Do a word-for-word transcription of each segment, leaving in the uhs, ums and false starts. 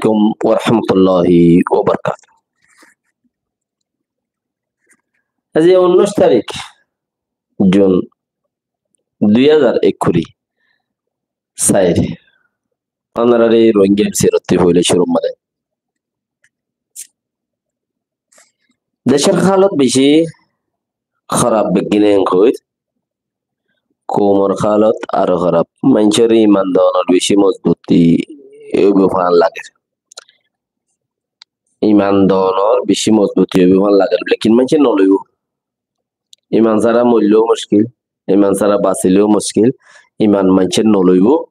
alaikum wa rahmatullahi wa barakatuhu. Aijja unnúic tarík Jun dui házar ekkuri sair. Ónorare Rohingya M C rottí foila cúrur mazé decór hálot bicí hóraf beggíne hoóir, koumor hálot aró hóraf. Maincór iman donor bicí mozbuti óibo fán lager. Iman donor bicí mozbuti óibo fán lager, lekin maincé noloibó. Iman sára moilleyó muckil, iman sára basileyó muckil, iman maincé noloibó.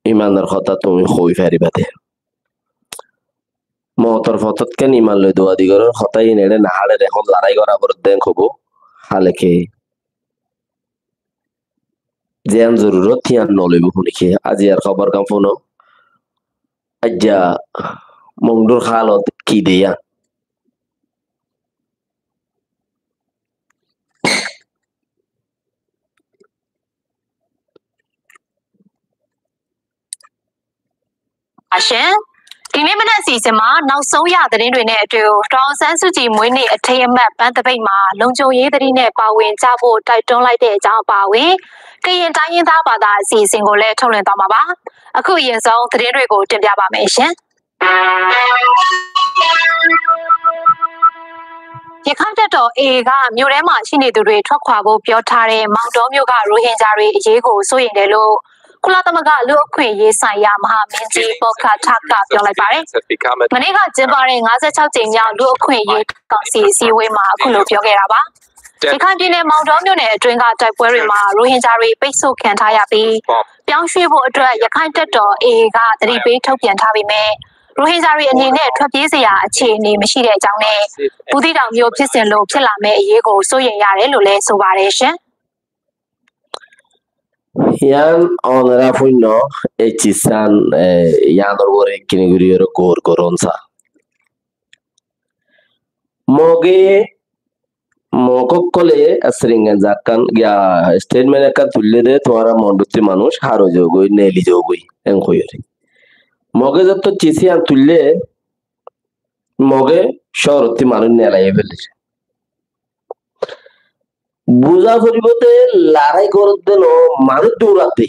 Imanor hotá tuñí hoi faribá de. Moutor fotót ken iman loi duadi gorór hotá iín eçé nahárer, ehón larái gorá foredde hoibó. Háleke ziyán zorurot híyan noloibó honiké. Aijjar hóbor gán fúno. Aijja Mongdur hálot ki de yían. Ashen, ဒီနေ့မနက်အစီအစဉ်မှာ နောက်ဆုံးရသတင်းတွေနဲ့အတူ ဒေါ်အောင်ဆန်းစုကြည်မွေးနေ့အထိမ်းအမှတ် ပန်းသပိတ်မှာ လုံခြုံရေးသတိနဲ့ ပါဝင်ကြဖို့ တိုက်တွန်းလိုက်တဲ့အကြောင်း အပါအဝင် ကရင်တိုင်းရင်းသားဘာသာအစီအစဉ်ကိုလည်း ထုတ်လွှင့်သွားမှာပါ။ အခု အရင်ဆုံး သတင်းတွေကို တင်ပြပါမယ်ရှင်။ ရခိုင်တပ်တော် AA က မြို့ထဲမှာရှိနေသူတွေ ထွက်ခွာဖို့ ပြောထားတဲ့ မောင်တောမြို့က ရိုဟင်ဂျာတွေအရေးကို စိုးရိမ်တယ်လို့ ကုလသမဂ္ဂ လူ့အခွင့်အရေးဆိုင်ရာ မဟာမင်းကြီး Volker Turk က ပြောလိုက်ပါတယ်။ မနေ့က ကျင်းပတဲ့ ငါးဆယ့်ခြောက်ကြိမ်မြောက် လူ့အခွင့်အရေးကောင်စီ အစည်းအဝေးမှာ အခုလို ပြောခဲ့တာပါ။ ရခိုင်ပြည်နယ် မောင်တောမြို့နယ်အတွင်းက တိုက်ပွဲတွေမှာ ရိုဟင်ဂျာတွေ ပိတ်ဆို့ခံထားရပြီး ပြောင်းရွှေ့ဖို့အတွက် ရခိုင်တပ်တော် AA က သတိပေးထုတ်ပြန်ထားပေမဲ့ ရိုဟင်ဂျာတွေအနေနဲ့ ထွက်ပြေးစရာ အခြေအနေ မရှိတဲ့အကြောင်းနဲ့ ဘူးသီးတောင်မြို့ ဖြစ်စဉ်လို ဖြစ်လာမယ့်အရေးကို စိုးရိမ်ရတယ်လို့လည်း ဆိုပါတယ်ရှင်။ Yián ónora fúinno, e cizzán, e, yiánor uore kiniguriyóre gour gorón sa. Moge, Mog ókkole asiringan zakkán giya statement ekkán tuillé dé, tuáñra Monduttí manúic hári zogói, neli zogói, en hoiyóre. Moge zottót ciz yián tuillé, Moge cóorottí manúic nelai félaiyé. Buzá foribó dé larái gorédde no, manúic douradde.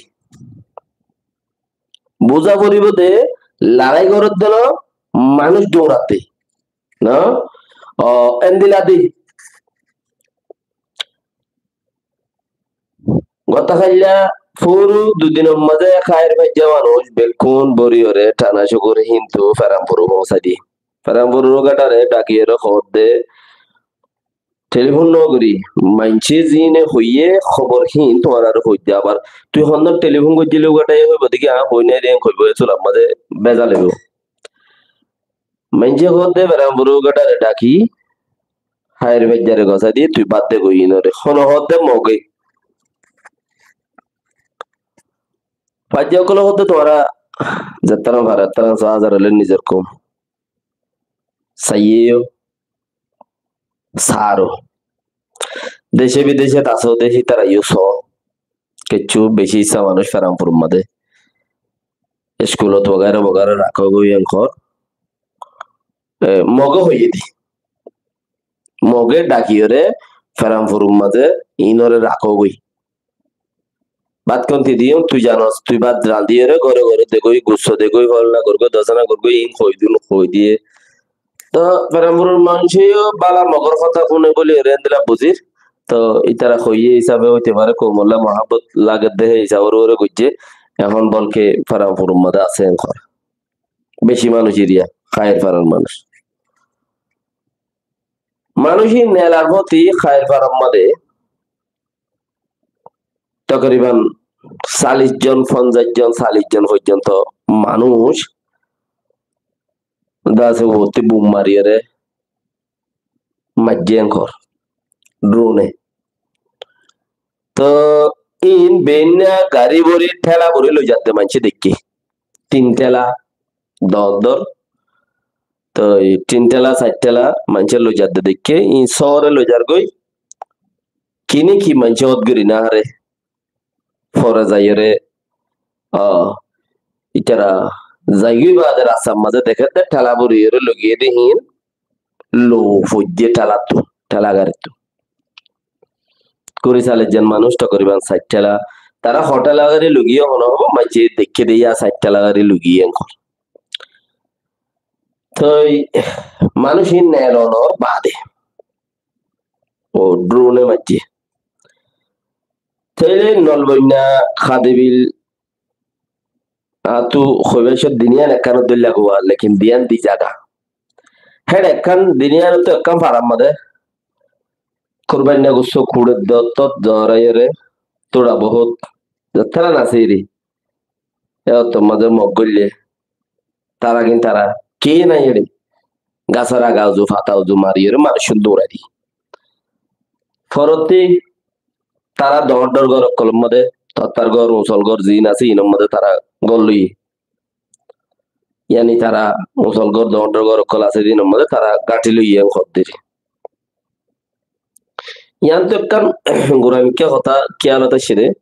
Buzá foribó dé larái gorédde no, manúic douradde. No? O, endilla dé. Gotá háilla fúru dui dinor mazé háir faijja manúic bekkún bóriyoré thana cúkur híntu Feranfuru foóñsai diyé. Feranfurur gádare dhakiyóre hoódde telifún nógorí, maincé ziíne hoiyé hóbor híin tuáñrare hoiddé. Abar tui honnúa telifún goijjíle uggúa tháiye hoibó dé ki aññí hoi nái dé en hoibó, e surat mazé bezal óibo. Maincé hoódde Feranfurur gádare dhaki háir faijjare gosái diyé, tui bad de goi iínoré. Hone hoódde? Moge. Faijja ókkole hoódde tuáñra zettára faro, ettára só, házar óile nizor koum. Saiyé yó, saáro. Dece bidece asó dé, ítara yó só. Kessú bicí issá manúic Feranfurur mazé eskulot wagaira wagaira rakó goi en hoór. E, Moge hoiyé dé. Moge dhakiyóre Feranfurur mazé iínoré rakó goi. Bát hontí diyum, tui zanos, tui bát rañdíyore góre góre degói, gusso degói, fólana gorgói, dosana gorgói, iín hoidún, hoidiyé. Toóu Feranfurur maincé yó bála Mogor hotá fúne bóli ore endilla buzír. Toóu ítara hoiyé hísafe óite fare, koumolla muhábbot lagedde hé hísafor uore goijjé. Ehón bólke Feranfurur mazé asé en hoór. Beci manúic eriya, háir farar manúic. Manúic nelar fóti háir farar mazé tokoriban callic zon, fonzaic zon, callic zon foijjonto manúic dase uottí bum mariyóre maijjé en hoór, drone. Toóu iín beinna garí bóri, théla bóri loizadde maincé deikké. Tin théla, dor dor. Toóu ei tin théla, sair théla maincé loizadde deikké. Iín sóore loizar goi. Kini ki maincé ót gorí no háre. Fore zaiyóre, a, ítara Zaigói baade rastar mazé dekédde théla boriyóre lugiyé dé híin lou foijjé thélattú, théla garittu. Kuri sallic zon manúic tokoriban sair théla. Tará ho théla gari lugiyé hone hobo, maincé deikké dé yá sair théla gari lugiyé enkor. Toi manúic híin nelonor baade o drone maijjé. Tóile Nolboinna, Kadibil, añáttu hoibar cót din yián ekkán dóilla guwá, lekin din yián di zaga. Héçe ekkán din yián ottu ekkán farar mazé kurbainna gussó kuçer dé ottót zoraiyóre tura bohút. Zettára nasiri. E ottór mazé Mog óille. Tará gin tará. Ki nai héçe. Gasór aga uzu, fata uzu mariyóre manúiccún dóurai di. Forottí tará doóñr doóñr gór ókkolor modé, tottar gór, usol gór, ziín asé, iínor modé tará gór loiyé. Yáni tará usol gór, doóñr doóñr gór ókkol asé, ziínor modé tará gáñthi loiyé, en hoddír. Yián tó ekkán guramikká hotá kiyálot aiccé dé.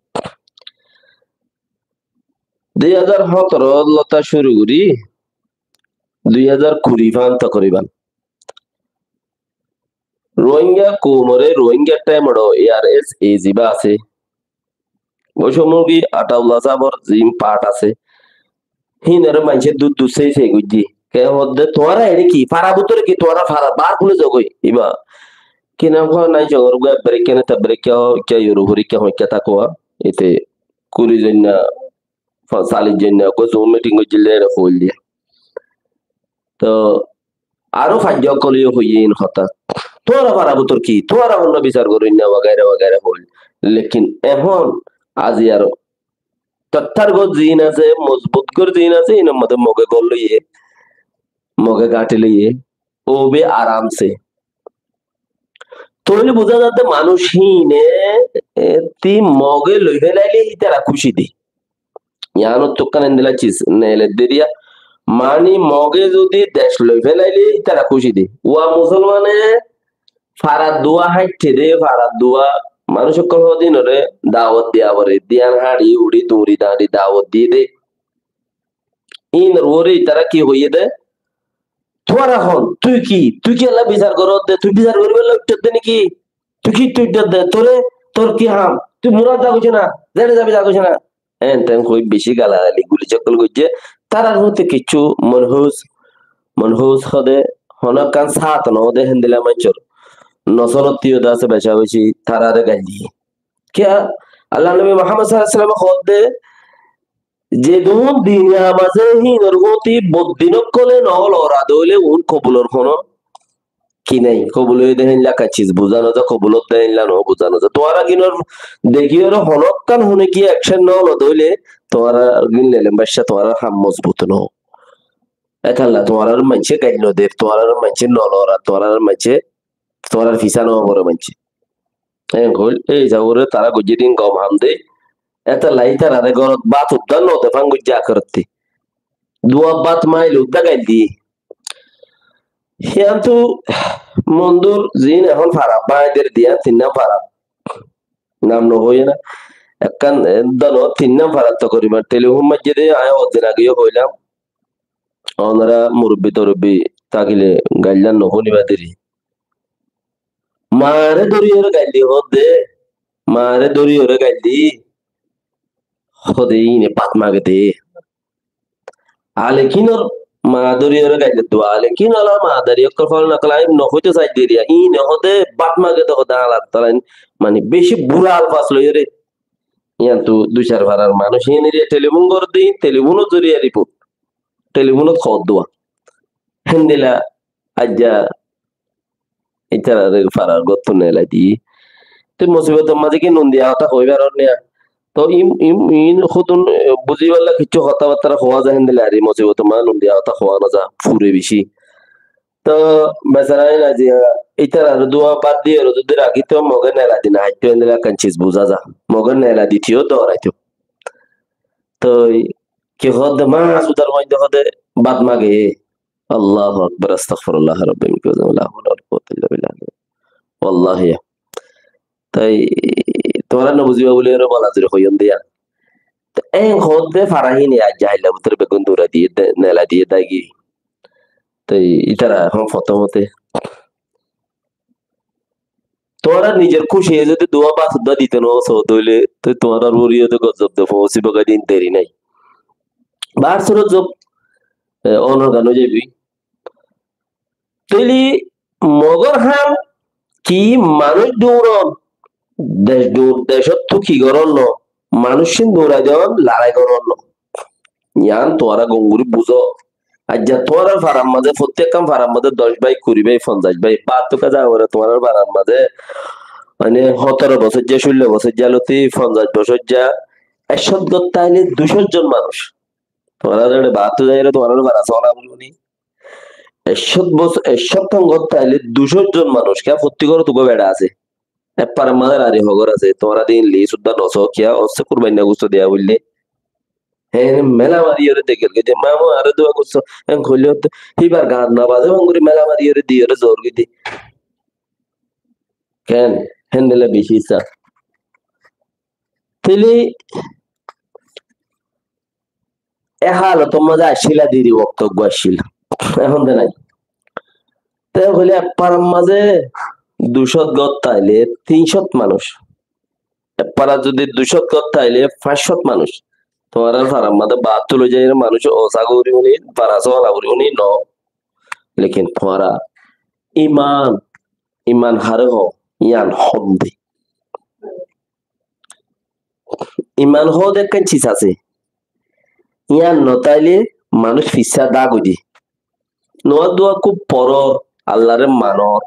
Dui házar hóñtoro lóti cúru gorí dui házar kuri fán tokoriban. Rohingya koumoré, Rohingya thaimor A R S A zibá asé, Boisómyobi Ataullah sábor zin part asé, híinoré maincé dud dud sei sei goijjé. Ke hoódde, tuáñra eçé ki, fara bútore ki, tuáñra fara bar kúle zogói, ibá. Ki nam hoó, nai zogor gua, berekká ne ta berekká hoó, ikká yuru fori, ikká hoó, ikká tákowa. Ite kuri zoinna, fa-, sallic zoinna, uggúa Zoom meeting goijjíl dé, eçé hoóil dé. Toh, aró faijja ókkole yó hoiyé iín hotá. Tuáñra fara bútor ki? Tuáñra honnúa bisar goróinna, wagaira wagaira hoóil. Lekin ehón azi aró tottar gór ziín asé, mozbut gór ziín asé, iínor modé Mogé gór loiyé, Mogé gáñthi loiyé, óbe aramse. Tóile buzá zadde manúic híine, e, ti Mogé loi félaile ítara kúci dé. Yiánottú ekkán endilla ciz neeledde diya. Mani Mogé zudi dec loi félaile ítara kúci dé. Wa musolmane farar duwa háitte dé, farar duwa manúic ókkol hodinore dawot diya foré. Diyan hañçi, uçi, duñri, dañçi dawot diyé dé. Iínor uore ítara ki hoiyé dé? Tuáñra hon, tui ki? Tui ki ella bisar goródde? Tui bisar goríbolla uiththódde niki? Tui ki uiththódde? Toré, tor ki ham? Tui murat za goijjé na, zene zabi za goijjé na. En ten hoi beci galagali gulic ókkol goijjé. Tarar fúti kiccú monhus, monhus hode, hono ekkán sát no de héndilla maincór. Nosonot tiyó de asé beca beci tarare gail diyé. Kiyá? Allar nobi Muhammad sallallahu alaihi wasallam hoódde, zedún duniyar mazé hínor fúti boddin ókkole no lorade óile uún kobulor hono ki nái. Kobul óiye dé héinla ekkán ciz buzá no za, kobul ódde héinla no buzá no za. Tuáñra gínor dekíyore honókkan hone giyé ekcen no lode óile tuáñra gín lelem baiccá tuáñrar ham mozbut no. Étalla tuáñrar maincé gail no der, tuáñrar maincé no lorar, tuáñrar maincé tuáñrar fisá no goré maincé. En hoil, ei hísabore tará goijjé din gom ham de. Étalla ítarare górot bát udda no de fán goijjé akerottí. Duwa bát maile udda gail diyé. Híyantu mondur ziín ehón fara báñder diyan tinnán fara. Nam no hoiyé na. Ekkán, e, dano tinnán fara tokoriban telifón maijjé de, aññí hoddin age yó hoilam. Onora murubbi torubbi tákile gaillán no fúniba deri. Maaré dóriyore gail di hoódde, maaré dóriyore gail di hoóde iíne bát mage de. Alekínor maa dóriyore gail di, Alekín ola maa dóri ókkol fol no kalaim no hoito sai deriya, iíne hoóde bát mage de hoóde Allar talain, mani beci bura alfas loiyore. Iyantu dui sair farar manúic iín eriya telifón gorédde, telifónor zoriya riport, telifónot hoódduwa. Héndilla aijja ítarare farar góttu neelai diyé. Te musibotor mazé ki nun diya hotá hoi faron niya? To im, im, in hudun, e, buzibálla kiccú hotábattara hoá za héndilla ar, musibotor mazé nun diya hotá hoá no za, fure beci. To besara in aijja ítarare duwa bad diyore zudi rakíto, Mogé neelai di no háitto, héndilla ekkán ciz buzá za. Mogé neelai dito yó dooraito. Toi ki hoódde, maas udar maidde hoóde bát mage. Allahu Akbar, astagfirullah, Rabbi min kulli zanbin, la hawla wala quwwata illa billah. Wallahi. Toi tuáñra no buziba buli ere bola zuri hoiyum diya. Te en hoódde fara híin aijja hailla bútore beggún durai diyé de, nelai diyé dagi. Te ítara ehón fotómote tuáñra nizor kúciye zodi duwá bas uddá dito no só dóile, te tuáñrar uore yó de gozob de foóñsibo gai din deri nái. Bahár surot zok, e, onor gan ói zaibói. Tóile mogor ham ki manúic duuron, dec du-, decóttu ki goron no, manúiccin duurai don, larái goron no. Yián tuáñra gom gorí buzó. Aijja tuáñrar farar mazé, fottí ekkán farar mazé doc bái, kuri bái, fonzaic bái, baáttu ká zagóre tuáñrar farar mazé, mane, hótoro bosóijja, cúllo bosóijja lóti fonzaic bosóijja, ekcót gór táile duicót zon manúic. Tuáñrar eçe baáttu zaiyóre tuáñrar fara sóla foribo ni. Ekcót bos-, ekcót tongót táile duicót zon manúic, kiyá fottí górot uggúa beça asé. Ek farar mazé rañri hogór asé, tuáñra din li suddá nosó, kiyá ósse kurbainna gusto diya bóille. Hé, mela mariyóre dekíl goi de, mamu, añáre dua gusto, en hoilé hoto, híbar gan no bazé, fon gorí mela mariyóre diyóre zor goi de. Ken, héndilla bicí issá. Tóile e hálotor mazé accíl, deri wokto uggúa accíl. Ehón de nái. Te hoilé ek farar mazé duicót gór táile tincót manúic. Ek farat zodi duicót gór táile fañscót manúic. Tuáñrar farar mazé baáttu loi zaiyóre manúic osa gorí fori, fara sóla gorí fori no. Lekin tuáñra iman, iman haré hoó, yián hoódde. Iman hoóde ekkán sis asé. Yián no táile manúic fissá dák ói de. Nuwa duwa kúb forór, Allaré manór.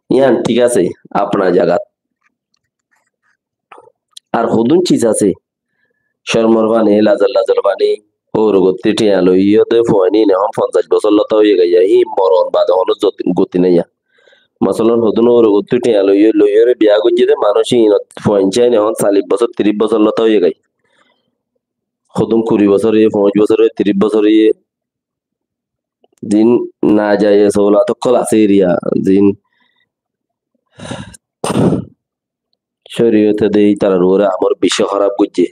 Yián thík asé, afna zagat. Ar hodún sis asé, cormor faní, lazor lazor faní, hóurogottí thiañ loiyé de fuain ín ehón fonzaic bosór lóta óiye gaiya, híin moron bade honó zot-, goti naiya. Masalan, hodún hóurogottí thiañ loiyé, loiyóre biya goijjé de manúic íinot fuain sáin ehón salic bosór, tiríc bosór lóta óiye gai. Hodún kuri bosór óiye, foñs bosór óiye, tiríc bosór óiye. Zin najaiyes oulad ókkol asé eriya, zin córiyote de ítarar uore amor bicí hóraf goijjé.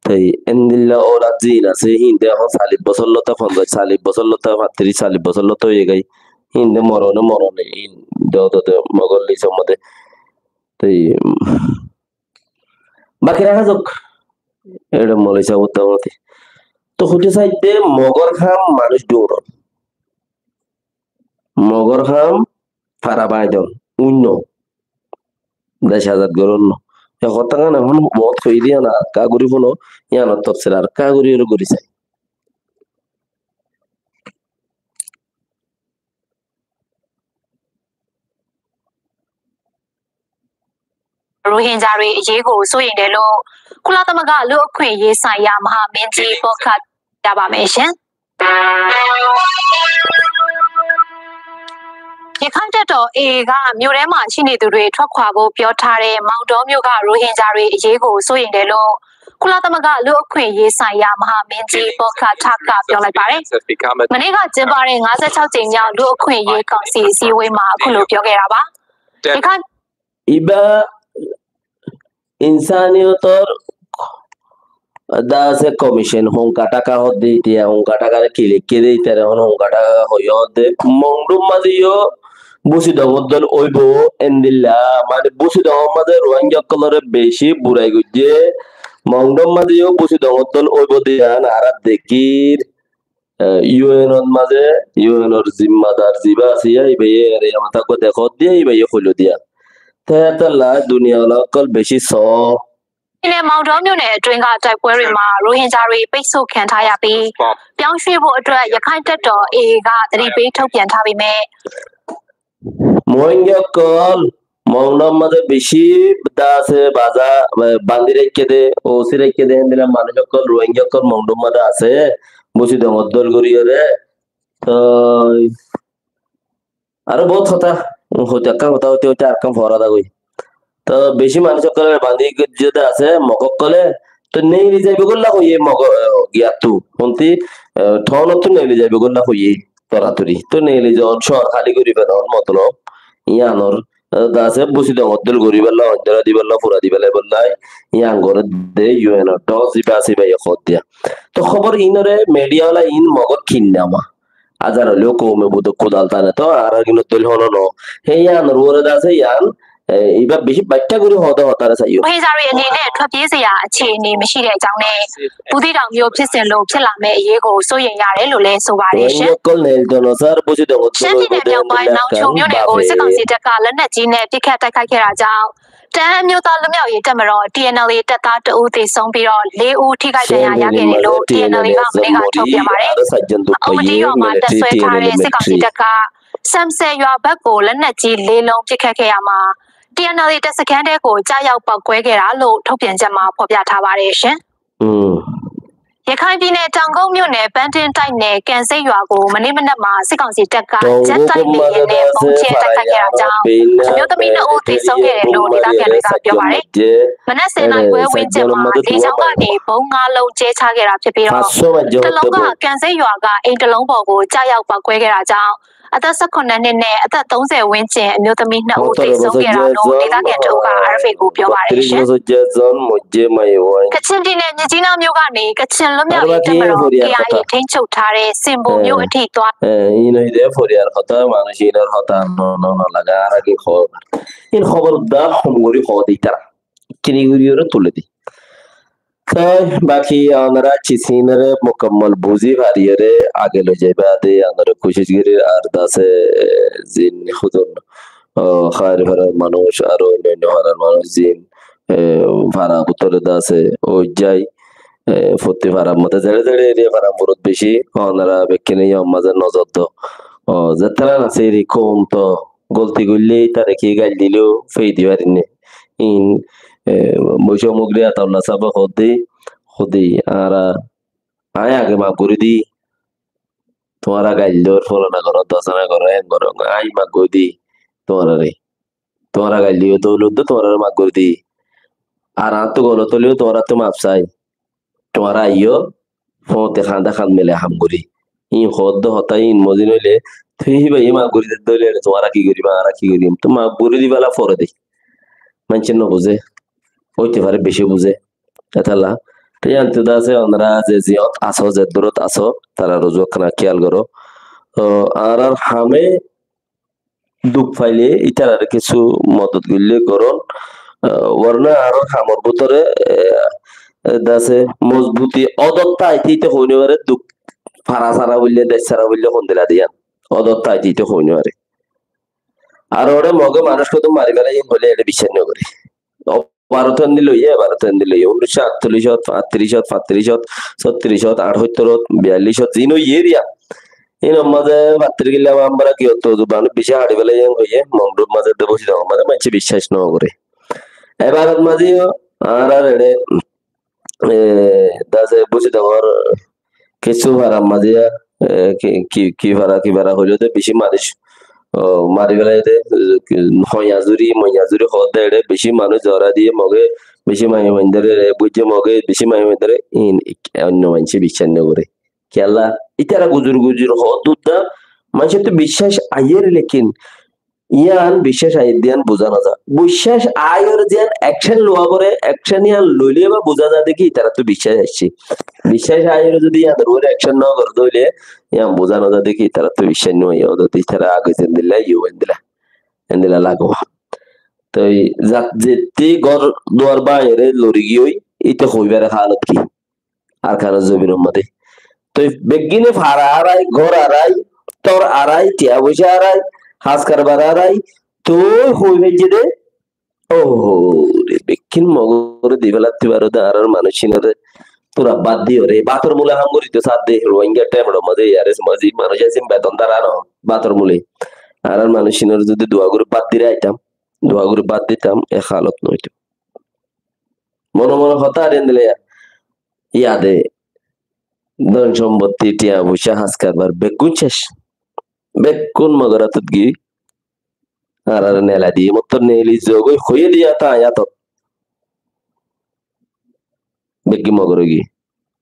Te endilla oulad zin asé, híin de ehón salic bosór lóta, fonzaic salic bosór lóta, fañtiríc salic bosór lóta óiye gái. Híin de morone morone, híin de ódode mogor lisor modé. Te, um, baki raká zok. Eçe moloi sáb uddá moti. Te hoitó saidde mogor ham manúic duuron. Mogor ham fara bañdon, uinno, dec azad goron no. E hotá gán ehón bout hoiyí de, yián ar ekká gorí fúno, yiánor tofsil ar ekká gorí gorí sai. ရိုဟင်ဂျာတွေအရေးကို စိုးရိမ်တယ်လို့ ကုလသမဂ္ဂ လူ့အခွင့်အရေးဆိုင်ရာ မဟာမင်းကြီး Volker Turk က ပြောပါမယ်ရှင်။ ရခိုင်တပ်တော် AA က မြို့ထဲမှာ ရှိနေသူတွေ ထွက်ခွာဖို့ ပြောထားတဲ့ မောင်တောမြို့က ရိုဟင်ဂျာတွေအရေးကို စိုးရိမ်တယ်လို့ ကုလသမဂ္ဂ လူ့အခွင့်အရေးဆိုင်ရာ မဟာမင်းကြီး Volker Turk က ပြောလိုက်ပါတယ်။ မနေ့က ကျင်းပတဲ့ ငါးဆယ့်ခြောက်ကြိမ်မြောက် လူ့အခွင့်အရေးကောင်စီ အစည်းအဝေးမှာ အခုလို ပြောခဲ့တာပါ။ ရခိုင် Ibá insániyotor de asé komicon, honka táka hoódde itiya, honka tákare ki leikké de itare, hon honka táka hoiyé hoódde. Mongdum mazé yó Busidongor dol óibo, endilla, mane Busidongor mazé Ruáingga ókkolore bicí burai goijjé. Mongdum mazé yó Busidongor dol óibo de yián añára dekír. E, U N or mazé, U N or zimmadar zibá asé, ibaye ere yamata uggwá dekót diya, ibaye hoilo diya. Te etolla duniya ola ókkol bicí só. ပြည်နယ် မောင်တောမြို့နယ်အတွင်းက တိုက်ပွဲတွေမှာ ရိုဟင်ဂျာတွေ ပိတ်ဆို့ခံထားရပြီး ပြောင်းရွှေ့ဖို့အတွက် ရခိုင်တပ်တော် AA က သတိပေးထုတ်ပြန်ထားပေမဲ့ Muáingga ókkol Mongdor mazé bicí de asé baza, e, bandi raikké de, ósi raikké de, héndilla manúic ókkol, Ruáingga ókkol Mongdor mazé asé, Busidongor dol goríyore. Toi aró bout hotá, hoité ekkán hotá hoité hoité arekkán fora zagói. Toi bicí manúic ókkolore bandi goijjé de asé, Mog ókkole, toi neeli zaibolla hoiyé Mog, e, giyattu, honti, e, thonottu neeli zaibolla hoiyé. Toratori. Toi neeli zon cóor háli gorí felon, motolob, yiánor eh, dase busi dongor dil gori bella, ondera di bella, fura di bella, bella, iyan gore de U N or dos iba asi ba iye hoó diya. To hóbor inore media wala in Mogor kinnama. Azar óileyo koume budot kudal tane to, añárar kintu dil hono no. He iyanor uore dase iyan, eh, iba beci baikka gori hoó de hotare saiyo. ရိုဟင်ဂျာတွေအနေနဲ့ ထွက်ပြေးစရာအခြေအနေမရှိတဲ့အကြောင်းနဲ့ ဘူးသီးတောင်မြို့ဖြစ်စဉ်လိုဖြစ်လာမယ့်အရေးကိုစိုးရိမ်ရတယ်လို့လည်းဆိုပါတယ်ရှင်။ Rohingya ókkol neil tono sar busi dongor dil gori de. ရှမ်းပြည်နယ်မြောက်ပိုင်း နောင်ချိုမြို့နယ်ကို စစ်ကောင်စီတပ်က လက်နက်ကြီးနဲ့ ပစ်ခတ်တိုက်ခိုက်ခဲ့တာကြောင့် တအာင်းအမျိုးသားလွတ်မြောက်ရေးတပ်မတော် T N L A တပ်သားတစ်ဦးသေဆုံးပြီးတော့ လေးဦးထိခိုက်ဒဏ်ရာရခဲ့တယ်လို့ T N L A က မနေ့က ထုတ်ပြန်ပါတယ်။ အဝတီရွာမှာတပ်စွဲထားတဲ့စစ်ကောင်စီတပ်က ဆမ်ဆယ်ရွာဘက်ကို လက်နက်ကြီးလေးလုံးပစ်ခတ်ခဲ့ရမှာ T N L A တပ်စခန်းထဲကို ကျရောက်ပေါက်ကွဲခဲ့တာလို့ ထုတ်ပြန်ချက်မှာဖော်ပြထားပါတယ်ရှင်။ อืม ရခိုင်ပြည်နယ် တောင်ကုတ်မြို့နယ် ပန်းတင်းတိုက်နယ် ကံဆိပ်ရွာကို မနေ့မနက်မှာ စစ်ကောင်စီတပ်က ဂျက်တိုက်လေယာဉ်နဲ့ ဗုံးကြဲတိုက်ခိုက်ခဲ့တာကြောင့် အမျိုးသမီးနှစ်ဦးသေဆုံးခဲ့တယ်လို့ ဒေသခံတွေက ပြောပါတယ်။ မနက်ဆယ်နာရီခွဲဝန်းကျင်မှာ လေကြောင်းကနေ ဗုံးငါးလုံးကြဲချခဲ့တာဖြစ်ပြီးတော့ တစ်လုံးက ကံဆိပ်ရွာက အိမ်တစ်လုံးပေါ်ကို ကျရောက်ပေါက်ကွဲခဲ့တာကြောင့် အသက်ဆယ့်ခုနစ်နှစ်နဲ့ အသက်သုံးဆယ်ဝန်းကျင် အမျိုးသမီးနှစ်ဦးသေဆုံးခဲ့တာလို့ ဒေသခံတစ်ဦးက R F A ကို ပြောပါတယ်ရှင်။ ကချင်ပြည်နယ် မြစ်ကြီးနားမြို့ကနေ ကချင်လွတ်မြောက်ရေးတပ်မတော် K I A ထိန်းချုပ်ထားတဲ့ စင်ဘိုမြို့အထိသွား Eh, ino ide foriyar hotá, manúic inor hotá no, no, no laga, añára ki hóbor? In hóbor da hom gori hoó de itara. Kini gori ore tule di. Toi baki onora cis inore mukammal buzi fariyore age loi zaiba de onora kucic gorir. Ar dase, eh, zin hudun, oh, Hári farar manúic, aro oinno oinno farar manúic zin, eh, fara bútore dase ói zai, eh, fottí farar modde zere zere eriya farar uorot beci, onora bekkúne iyan mazé nozor do. Oh, zettara nase eri koum to golti goille tare ki gail dile fei di farinne. In, eh, boice mugri Ataullah sábe hoó de, hoó de, añára, añí age maf gori di, tuáñra gail dor, folana goró, dosana goró, en goró, añí maf gori di tuáñrare. Tuáñra gail diyo dóile dé tuáñrare maf gori di. Ar añáttu golot óileyo tuáñráttu maf sai. Tuáñra aiyó, fóñti hañde hañd mile ham gorí. Íin hoódde hotá íin mozin óile, tui híbaye maf gorí dedde óile, tuáñra ki goríba, añára ki goríyum? Toi maf gorí dibálla fore de. Maincé nobuzé. Óite fare beci buzé. Étalla. Te yíantu de asé, onora ze ziyót asó, ze durot asó, tarár uzu ekkán kiyal goró. Ó, añárar hame duk faile ítarare kessú modot goille gorón. Ah, warna añárar hamor bútore, eh, dase mozbuti odotta aite ite hoi no fare, duk fara sara boille, dec sara boille hondilla de yían. Odotta aite ite hoi no fare. Ar ore Moge manúic hodún mari félaiye hoile ere biccác no gore. Ó, baro to endi loiye, baro to endi loiye. Unnúic cót añctollic ot, añctollic ot, fañctollic ot, sóttiríc ot, añcóttor ot, biyallic ot, zin óiye eriya. Inor mazé fattir gilla bambara ki otto uzu banú bicí haçi félaiye hoiye, Mongdur mazé de bosi de mazé maincé biccác no gore. Ebar mazé yó añárar ere, e, dase bosi de kessú farar mazé, e, ki, ki, ki fara, ki fara hoile de bicí manúic, ó, mari félaiye de, hoya zuri, moya zuri hoódde ere bicí manúic zora diye Moge, bicí maiya fuaindore, e, buijje Moge, bicí maiya fuaindore, in, oinno maincé biccác no gore. Kiyólla, ítara guzur guzur hoódde, maincóttu biccác aiyer, lekin yían biccác aiyer de yían buzá no za. Biccác aiyer de yían action lowa fore, action yían loile ba buzá za de ki ítarattu biccác aiccé. Biccác aiyer zodi yíanor uore action no gore de óile, yían buzá no za de ki ítarattu biccác no aiye, ódde ítara age zendilla, yó endilla, endilla lagó. Toi zat zetti gór duar bañgiyore lori giyói, íte hoi fare halot ki? Arkanor zobinor mazé. Toi beggúne fara arai, gór arai, tor arai, tiya foisa arai, has karbar arai, toi hoi faijje de. Ó, re, bekkún Mogore di félaitte faro de, añárar manúic inore tura bad diyo re. Bátor mule ham gori to sar de, Rohingya temor mazé, yare mazé manúic asé beton dara no, bátor mule. Añárar manúic inore zodi dua gori bad di raitam, dua gori bad ditam, e halot no óito. Mone mone hotá ar endilla, yade, don sompotti, tiya foisa, has karbar, beggún cec. Beggún Mogor átot giyói, añárare nelai diye, mottor neli zogoi hoiye diye ta añí átot. Beggún Mogor ói giyé.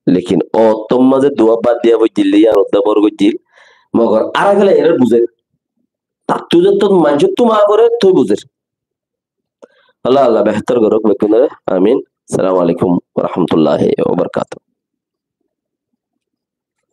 Lekin ottor mazé dua bad diya foijjil de, yían udda bor goijjil. Mogor añára gele ere buzer. Tattú zettót maincóttu maf gore, toi buzer. Allah, Allah behtor gorók beggúnore. Amin. Assalamu alaikum wa rahmatullahi wa barakatuh.